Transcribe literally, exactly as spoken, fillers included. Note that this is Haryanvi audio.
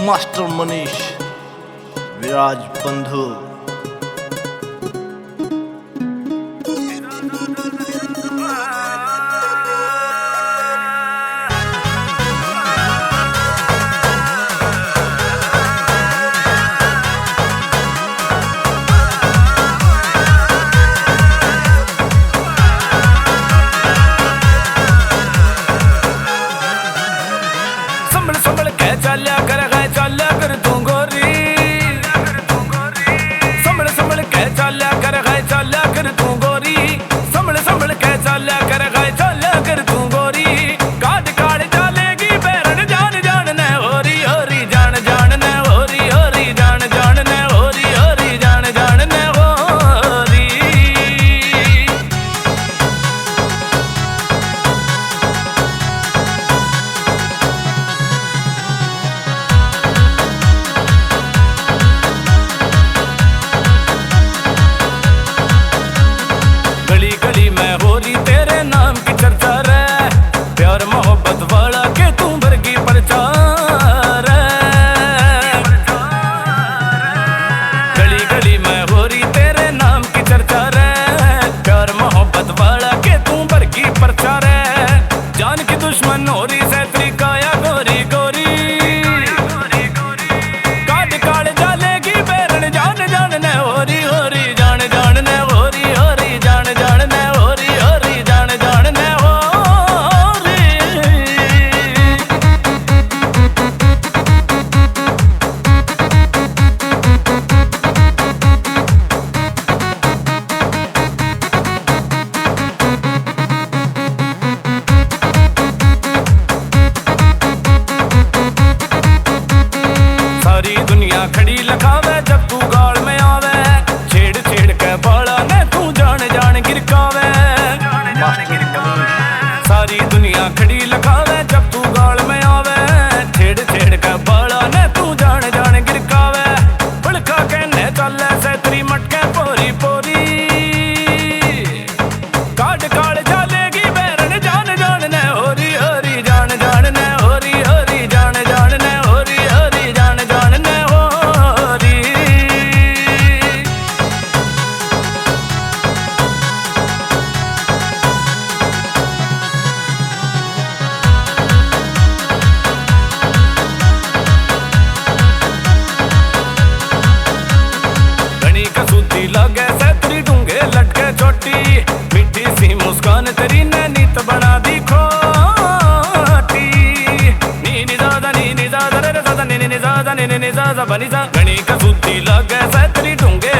मास्टर मनीष, विराज बंधु। संभल संभल के चाल्या कर, है चाल्या कर तू गोरी। संभल संभल के चाल्या कर, है चाल्या कर तू गोरी। संभल संभल के चाल्या कर, है चाल्या कर तू गोरी। काट काल चालेगी बैरन जान जान ने होरी होरी, जान जान ने होरी होरी, जान जान ने होरी होरी, जान जान ने होरी। गली गली में हो रही तेरे नाम की चर्चा रे, प्यार मोहब्बत वाला के तू बरगी प्रचार रे। गली गली में हो रही तेरे नाम की चर्चा रे, प्यार मोहब्बत वाला के तू बरगी प्रचार रे। जान की दुश्मन हो रही सै तेरी काया गोरी गोरी। काट काल जालेगी बैरन जान जान ने होरी होरी, जान जान ने होरी होरी, जान जान ने होरी होरी, जान जान ने होरी। सारी दुनिया खड़ी लखावे जब तू गाल में आवे, छेड़ छेड़ के बाला ने तू जान जान गिरकावे। मास्टर मनीष। सारी दुनिया खड़ी लखावे जब तू गाल में आवे, छेड़ छेड़ के बाला ने तू जान जान गिरकावे। बड़का कहने चाले सै तेरी मटके पोरी पोरी। काट काल जालेगी बैरन जान जान ने होरी होरी, जान जान ने होरी होरी, जान जान ने होरी होरी, जान जान ने होरी। घणी कसूती लागे सै तेरी ढूंगे लटके चोटी, मीठी सी मुस्कान तेरी ने नीत बना दी खोटी। नी नी जा जा, नी नी जा जा, रे रे जा जा, नी नी नी जा जा, नी नी नी जा जा, बनी जा। घणी कसूती लागे सै तेरी ढूंगे